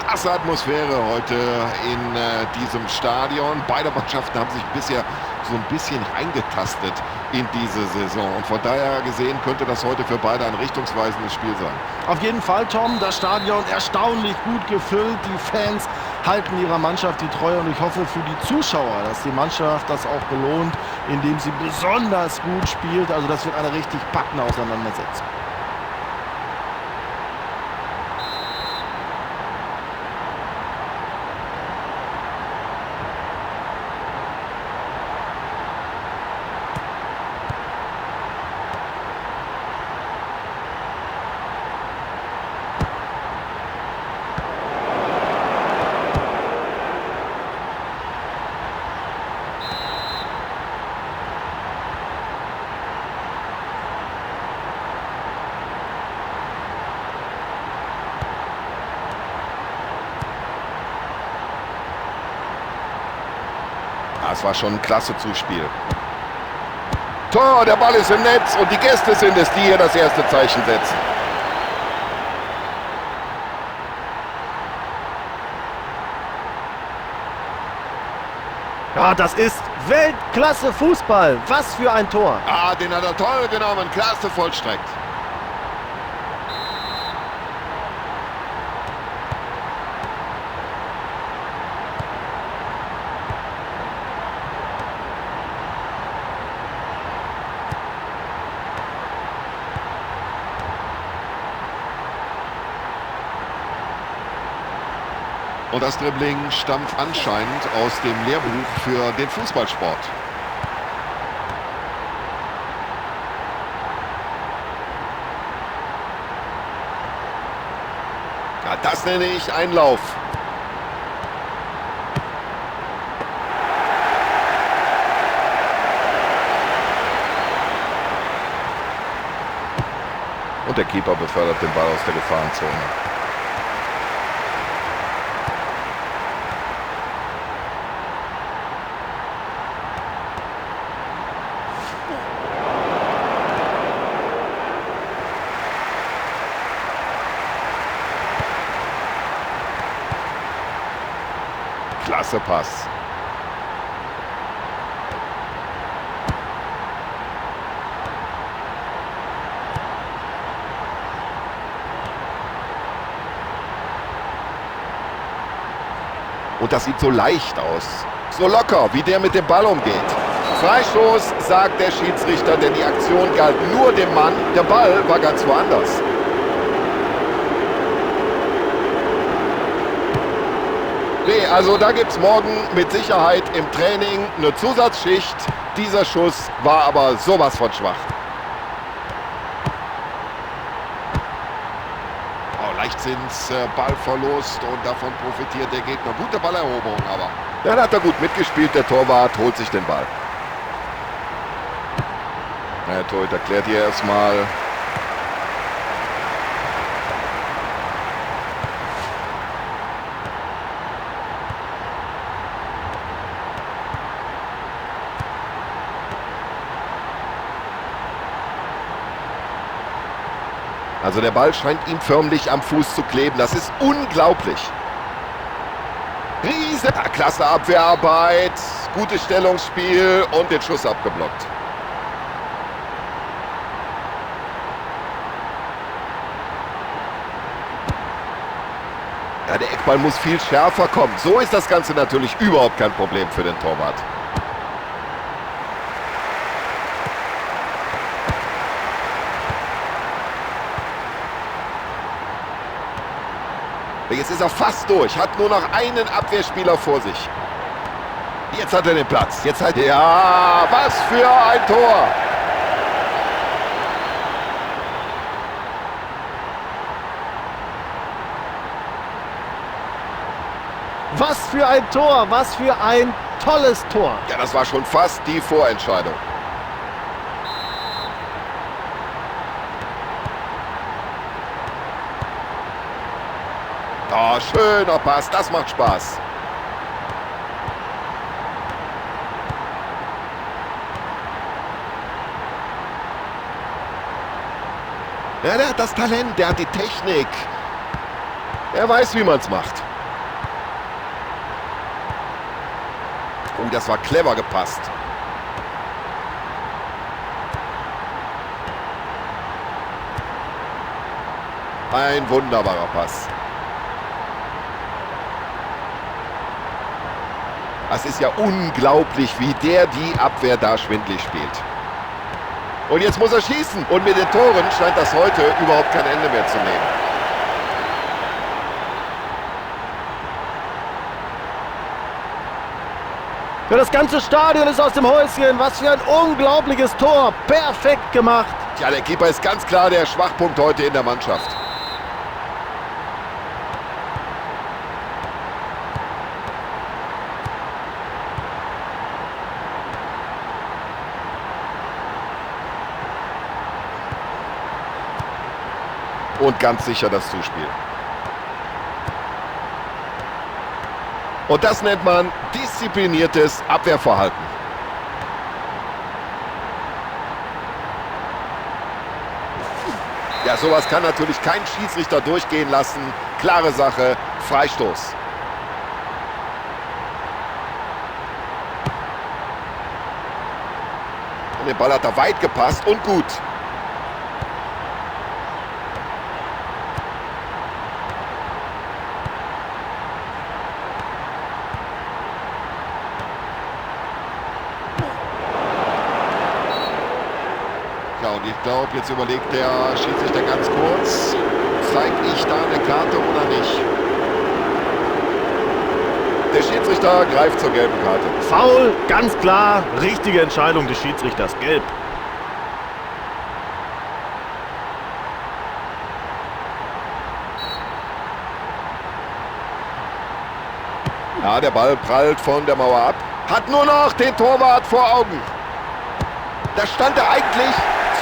Klasse Atmosphäre heute in diesem Stadion. Beide Mannschaften haben sich bisher so ein bisschen reingetastet in diese Saison. Und von daher gesehen könnte das heute für beide ein richtungsweisendes Spiel sein. Auf jeden Fall, Tom, das Stadion erstaunlich gut gefüllt. Die Fans halten ihrer Mannschaft die Treue und ich hoffe für die Zuschauer, dass die Mannschaft das auch belohnt, indem sie besonders gut spielt. Also das wird eine richtig packende Auseinandersetzung. Das war schon ein klasse Zuspiel. Tor, der Ball ist im Netz und die Gäste sind es, die hier das erste Zeichen setzen. Ja, das ist Weltklasse Fußball. Was für ein Tor. Ah, den hat er toll genommen. Klasse vollstreckt. Und das Dribbling stammt anscheinend aus dem Lehrbuch für den Fußballsport. Ja, das nenne ich einen Lauf. Und der Keeper befördert den Ball aus der Gefahrenzone. Klasse Pass. Und das sieht so leicht aus. So locker, wie der mit dem Ball umgeht. Freistoß, sagt der Schiedsrichter, denn die Aktion galt nur dem Mann. Der Ball war ganz woanders. Nee, also da gibt's morgen mit Sicherheit im Training eine Zusatzschicht. Dieser Schuss war aber sowas von schwach. Oh, Leichtsinns, Ballverlust und davon profitiert der Gegner. Gute Balleroberung aber. Dann hat er gut mitgespielt, der Torwart holt sich den Ball. Der Torhüter klärt hier erstmal. Also der Ball scheint ihm förmlich am Fuß zu kleben. Das ist unglaublich. Riesen, klasse Abwehrarbeit, gutes Stellungsspiel und den Schuss abgeblockt. Ja, der Eckball muss viel schärfer kommen. So ist das Ganze natürlich überhaupt kein Problem für den Torwart. Jetzt ist er fast durch, hat nur noch einen Abwehrspieler vor sich. Jetzt hat er den Platz. Jetzt hat er, ja, was für ein Tor! Was für ein Tor, was für ein tolles Tor. Ja, das war schon fast die Vorentscheidung. Oh, schöner Pass, das macht Spaß. Ja, der hat das Talent, der hat die Technik. Er weiß, wie man's macht. Oh, das war clever gepasst. Ein wunderbarer Pass. Das ist ja unglaublich, wie der die Abwehr da schwindlig spielt. Und jetzt muss er schießen. Und mit den Toren scheint das heute überhaupt kein Ende mehr zu nehmen. Ja, das ganze Stadion ist aus dem Häuschen. Was für ein unglaubliches Tor. Perfekt gemacht. Ja, der Keeper ist ganz klar der Schwachpunkt heute in der Mannschaft. Und ganz sicher das Zuspiel. Und das nennt man diszipliniertes Abwehrverhalten. Ja, sowas kann natürlich kein Schiedsrichter durchgehen lassen. Klare Sache, Freistoß. Und den Ball hat er weit gepasst und gut. Ich glaube, jetzt überlegt der Schiedsrichter ganz kurz, zeige ich da eine Karte oder nicht? Der Schiedsrichter greift zur gelben Karte. Foul, ganz klar, richtige Entscheidung des Schiedsrichters, gelb. Ja, der Ball prallt von der Mauer ab. Hat nur noch den Torwart vor Augen. Da stand er eigentlich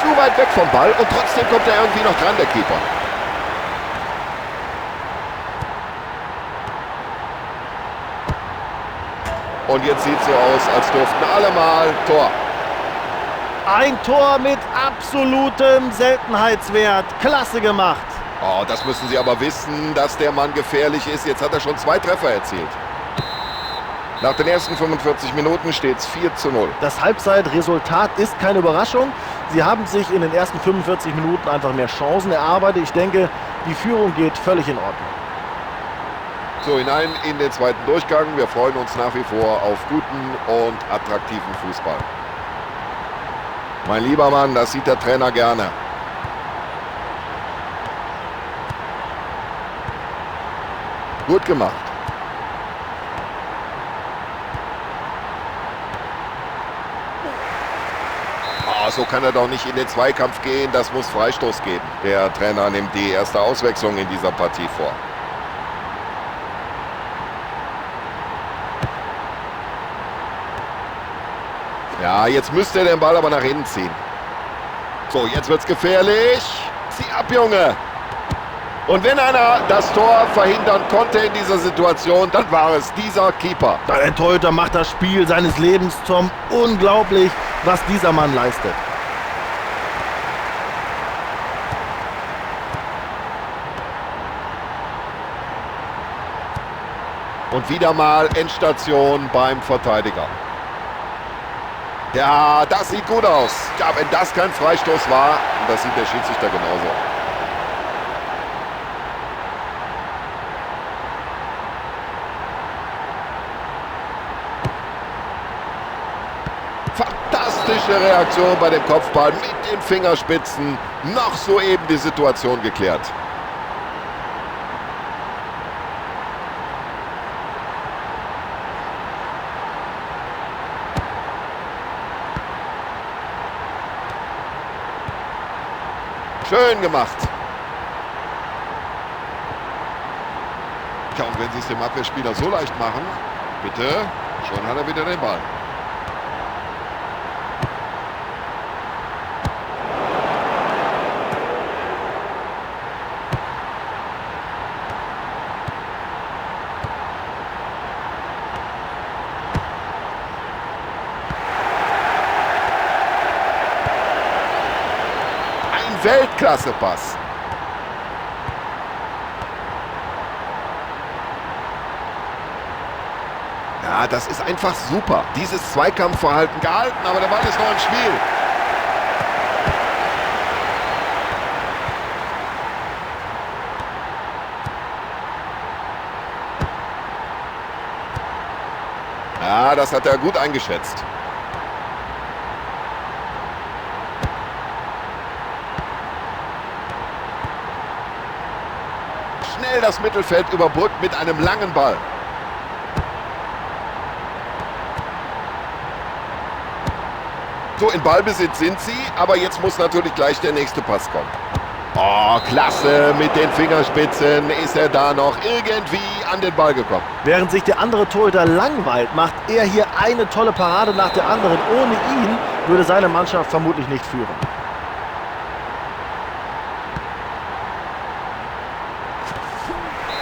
zu weit weg vom Ball und trotzdem kommt er irgendwie noch dran, der Keeper. Und jetzt sieht es so aus, als durften alle mal Tor. Ein Tor mit absolutem Seltenheitswert. Klasse gemacht. Oh, das müssen Sie aber wissen, dass der Mann gefährlich ist. Jetzt hat er schon 2 Treffer erzielt. Nach den ersten 45 Minuten steht es 4:0. Das Halbzeitresultat ist keine Überraschung. Sie haben sich in den ersten 45 Minuten einfach mehr Chancen erarbeitet. Ich denke, die Führung geht völlig in Ordnung. So, hinein in den zweiten Durchgang. Wir freuen uns nach wie vor auf guten und attraktiven Fußball. Mein lieber Mann, das sieht der Trainer gerne. Gut gemacht. So kann er doch nicht in den Zweikampf gehen. Das muss Freistoß geben. Der Trainer nimmt die erste Auswechslung in dieser Partie vor. Ja, jetzt müsste er den Ball aber nach innen ziehen. So, jetzt wird's gefährlich. Zieh ab, Junge. Und wenn einer das Tor verhindern konnte in dieser Situation, dann war es dieser Keeper. Der Torhüter macht das Spiel seines Lebens, Tom. Unglaublich, was dieser Mann leistet. Und wieder mal Endstation beim Verteidiger. Ja, das sieht gut aus. Ja, wenn das kein Freistoß war, und das sieht der Schiedsrichter genauso. Fantastische Reaktion bei dem Kopfball mit den Fingerspitzen. Noch soeben die Situation geklärt. Schön gemacht. Tja, und wenn sie es dem Abwehrspieler so leicht machen, bitte, schon hat er wieder den Ball. Weltklasse-Pass. Ja, Ja, das ist einfach super. Dieses Zweikampfverhalten gehalten, aber der Ball ist noch im Spiel. Ja, das hat er gut eingeschätzt. Schnell das Mittelfeld überbrückt mit einem langen Ball. So, in Ballbesitz sind sie, aber jetzt muss natürlich gleich der nächste Pass kommen. Oh, klasse, mit den Fingerspitzen ist er da noch irgendwie an den Ball gekommen. Während sich der andere Torhüter langweilt, macht er hier eine tolle Parade nach der anderen. Ohne ihn würde seine Mannschaft vermutlich nicht führen.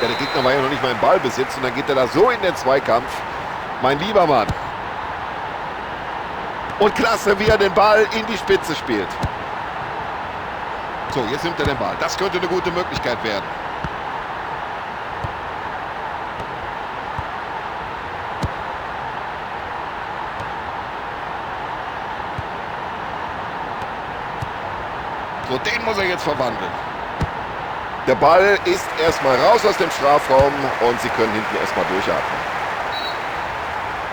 Ja, der Gegner war ja noch nicht mal im Ballbesitz und dann geht er da so in den Zweikampf. Mein lieber Mann. Und klasse, wie er den Ball in die Spitze spielt. So, jetzt nimmt er den Ball. Das könnte eine gute Möglichkeit werden. So, den muss er jetzt verwandeln. Der Ball ist erstmal raus aus dem Strafraum und sie können hinten erstmal durchatmen.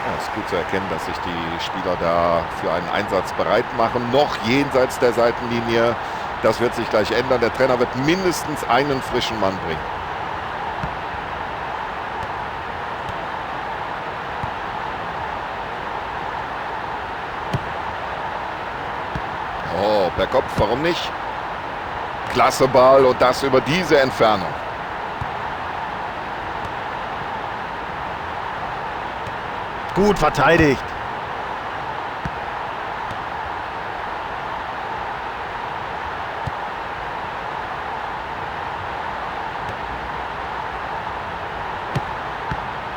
Ja, ist gut zu erkennen, dass sich die Spieler da für einen Einsatz bereit machen. Noch jenseits der Seitenlinie. Das wird sich gleich ändern. Der Trainer wird mindestens einen frischen Mann bringen. Oh, per Kopf, warum nicht? Klasse Ball und das über diese Entfernung. Gut verteidigt.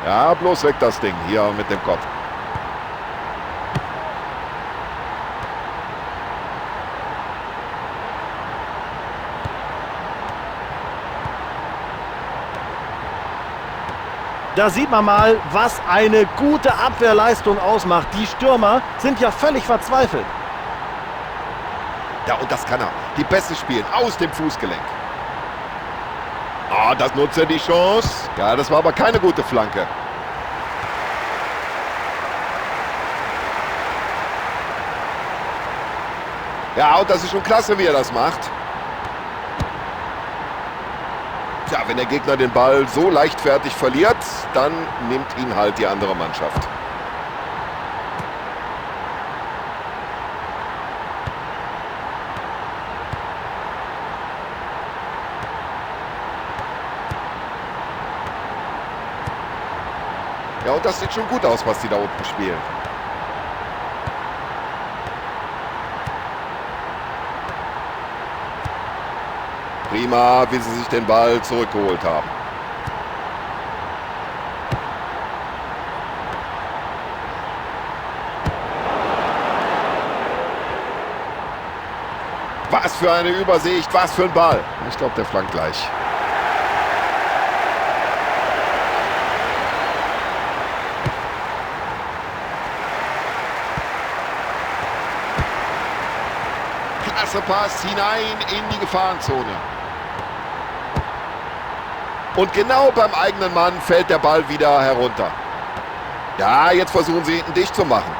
Ja, bloß weg das Ding hier mit dem Kopf. Da sieht man mal, was eine gute Abwehrleistung ausmacht. Die Stürmer sind ja völlig verzweifelt. Ja, und das kann er. Die Pässe spielen aus dem Fußgelenk. Ah, das nutzt er die Chance. Ja, das war aber keine gute Flanke. Ja, und das ist schon klasse, wie er das macht. Tja, wenn der Gegner den Ball so leichtfertig verliert, dann nimmt ihn halt die andere Mannschaft. Ja, und das sieht schon gut aus, was die da unten spielen. Prima, wie sie sich den Ball zurückgeholt haben. Was für eine Übersicht, was für ein Ball. Ich glaube, der flankt gleich. Klasse Pass hinein in die Gefahrenzone. Und genau beim eigenen Mann fällt der Ball wieder herunter. Ja, jetzt versuchen sie hinten dicht zu machen.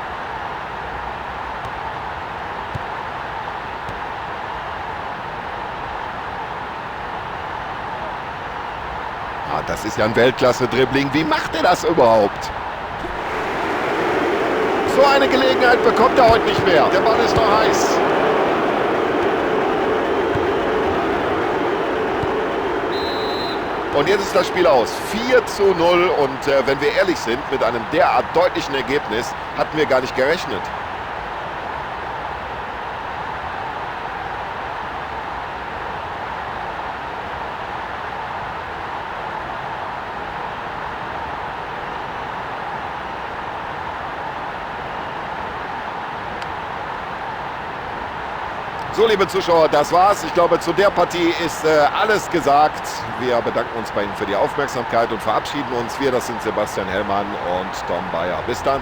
Ah, das ist ja ein Weltklasse-Dribbling. Wie macht er das überhaupt? So eine Gelegenheit bekommt er heute nicht mehr. Der Ball ist noch heiß. Und jetzt ist das Spiel aus. 4:0. Und wenn wir ehrlich sind, mit einem derart deutlichen Ergebnis hatten wir gar nicht gerechnet. So, liebe Zuschauer, das war's. Ich glaube, zu der Partie ist alles gesagt. Wir bedanken uns bei Ihnen für die Aufmerksamkeit und verabschieden uns. Wir, das sind Sebastian Hellmann und Tom Bayer. Bis dann.